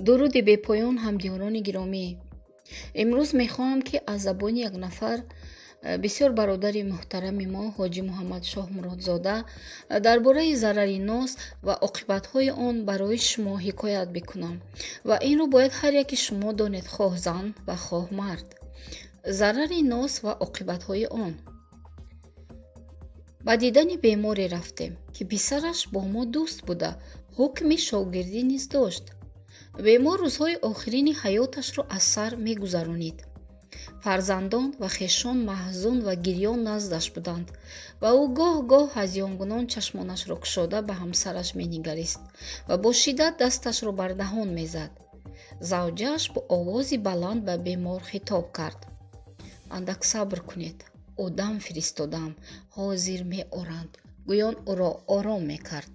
Дуруди бепоён, ҳамдиёрони гиромӣ. Имрӯз мехоҳам, ки аз забони як нафар, бисёр бародари муҳтарами мо, Ҳоҷӣ Муҳаммадшоҳ Муродзода, дар бораи зарари нос ва оқибатҳои он барои шумо ҳикоят бикунам. Ва инро бояд ҳар яки шумо донед, хоҳ зан ва хоҳ мард. Зарари нос ва оқибатҳои он. Ба дидани беморе рафтем, ки писараш бо мо дӯст буда, ҳукми шогирдӣ низ дошт. Бемор рӯзҳои охирини ҳаёташро аз сар мегузаронид. Фарзандон ва хешон маҳзун ва гирён наздаш буданд ва ӯ гоҳ-гоҳ ҳазёнгунон чашмонашро кушода ба ҳамсараш менигарист ва бо шиддат дасташро бар даҳон мезад. Завҷааш бо овози баланд ба бемор хитоб кард: андак сабр кунед, одам фиристодам, ҳозир меоранд. Гӯён ӯро ором мекард.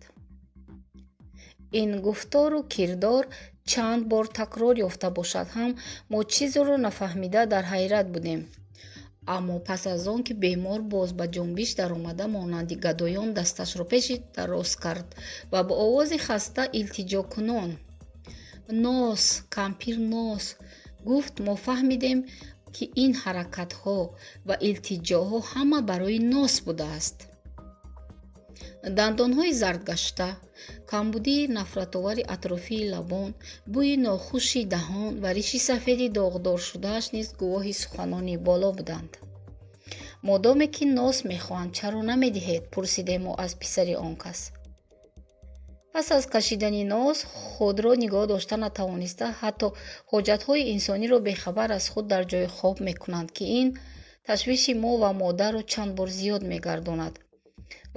Ин гуфтору кирдор чанд бор такрор ёфта бошад ҳам, мо чизеро нафаҳмида дар ҳайрат будем. Аммо пас аз он ки бемор боз ба ҷунбиш даромада, монанди гадоён дасташро пеши дароз кард ва бо овози хаста илтиҷокунон: нос, кампир, нос, гуфт, мо фаҳмидем, ки ин ҳаракатҳо ва илтиҷоҳо ҳама барои нос будааст. Дандонҳои зардгашта, камбудии нафратовари атрофии лабон, бӯи нохуши даҳон ва риши сафеди доғдоршудааш низ гувоҳи суханони боло буданд. Модоме ки нос мехоҳанд, чаро намедиҳед? Пурсидем мо аз писари он кас. Пас аз кашидани нос худро нигоҳ дошта натавониста, ҳатто ҳоҷатҳои инсониро бехабар аз худ дар ҷои хоб мекунанд, ки ин ташвиши мо ва модарро чанд бор зиёд мегардонад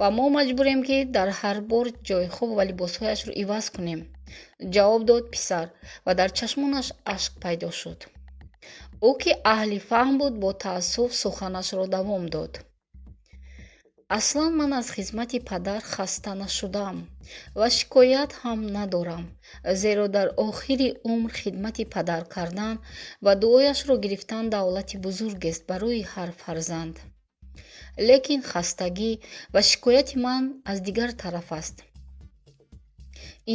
ва мо маҷбурем, ки дар ҳар бор ҷои хоб ва либосҳояшро иваз кунем, ҷавоб дод писар ва дар чашмонаш ашк пайдо шуд. Ӯ, ки аҳли фаҳм буд, бо таассуф суханашро давом дод: аслан ман аз хизмати падар хаста нашудам ва шикоят ҳам надорам, зеро дар охири умр хидмати падар кардан ва дуояшро гирифтан давлати бузургест барои ҳар фарзанд. Лекин хастагӣ ва шикояти ман аз дигар тараф аст.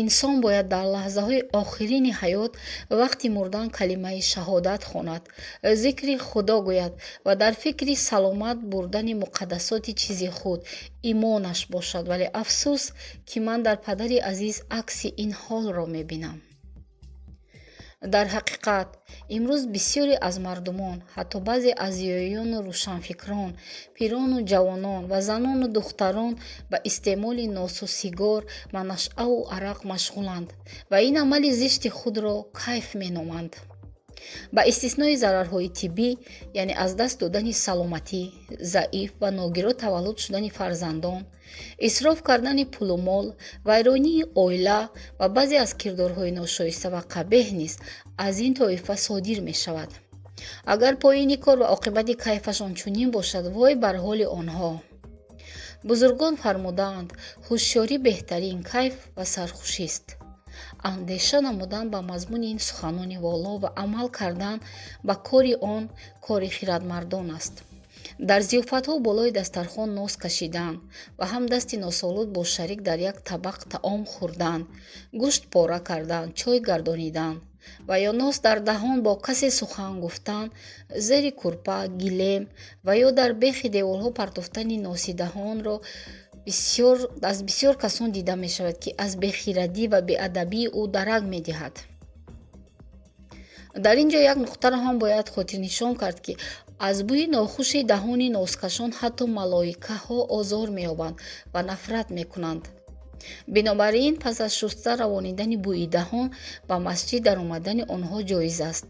Инсон бояд дар лаҳзаҳои охирини ҳаёт, вақти мурдан, калимаи шаҳодат хонад, зикри Худо гӯяд ва дар фикри саломат бурдани муқаддасоти чизи худ, имонаш бошад. Вале афсӯс, ки ман дар падари азиз акси ин ҳолро мебинам. Дар ҳақиқат, имрӯз бисёре аз мардумон, ҳатто баъзе аз зиёиёну рӯшанфикрон, пирону ҷавонон ва занону духтарон ба истеъмоли носу сигор ва нашъаву арақ машғуланд ва ин амали зишти худро кайф меноманд. Ба истиснои зарарҳои тиббӣ, яъне аз даст додани саломатӣ, заиф ва ногиро таваллуд шудани фарзандон, исроф кардани пулу мол, вайронии оила ва баъзе аз кирдорҳои ношоиста ва қабеҳ низ аз ин тоифа содир мешавад. Агар поини кор ва оқибати кайфашон чунин бошад, вой бар ҳоли онҳо. Бузургон фармудаанд: ҳушёрӣ беҳтарин кайф ва сархушист. Андеша намудан ба мазмуни ин суханони воло ва амал кардан ба кори он кори хирадмардон аст. Дар зиёфатҳо болои дастархон нос кашидан ва ҳам дасти носолуд бо шарик дар як табақ таом хӯрдан, гӯшт пора кардан, чой гардонидан ва ё нос дар даҳон бо касе сухан гуфтан, зери курпа, гилем ва ё дар бехи деворҳо партофтани носи даҳонро бисёр аз бисёр касон дида мешавад, ки аз бехирадӣ ва беадабии ӯ дарак медиҳад. Дар ин ҷо як нуқтаро ҳам бояд хотирнишон кард, ки аз бӯи нохуши даҳони носкашон ҳатто малоикаҳо озор меёбанд ва нафрат мекунанд. Бинобар ин, пас аз шуста равонидани бӯи даҳон ба масҷид даромадани онҳо ҷоиз аст.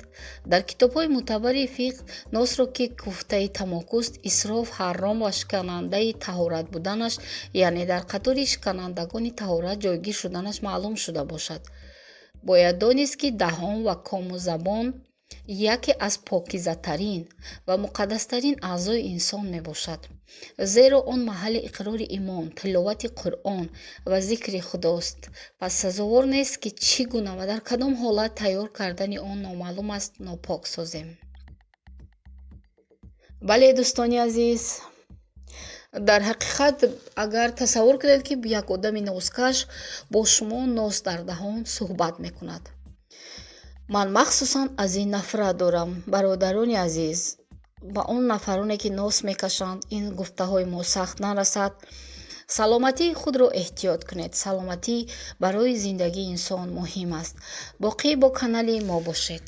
Дар китобҳои мӯътабари фиқҳ носро, ки куфтаи тамокуст, исроф, ҳаром ва шиканандаи таҳорат буданаш, яъне дар қатори шиканандагони таҳорат ҷойгир шуданаш маълум шуда бошад. Бояд донист, ки даҳон ва кому забон яке аз покизатарин ва муқаддастарин аъзои инсон мебошад, зеро он маҳалли иқрори имон, тиловати Қуръон ва зикри Худост. Пас сазовор нест, ки чӣ гуна ва дар кадом ҳолат тайёр кардани он номаълум аст, нопок созем. Бале, дӯстони азиз, дар ҳақиқат, агар тасаввур кунед, ки як одами носкаш бо шумо нос дар даҳон суҳбат мекунад. Ман махсусан аз ин нафрат дорам, бародарони азиз. Ба он нафароне, ки нос мекашанд, ин гуфтаҳои мо сахт нарасад. Саломатии худро эҳтиёт кунед. Саломатӣ барои зиндагии инсон муҳим аст. Боқӣ бо канали мо бошед.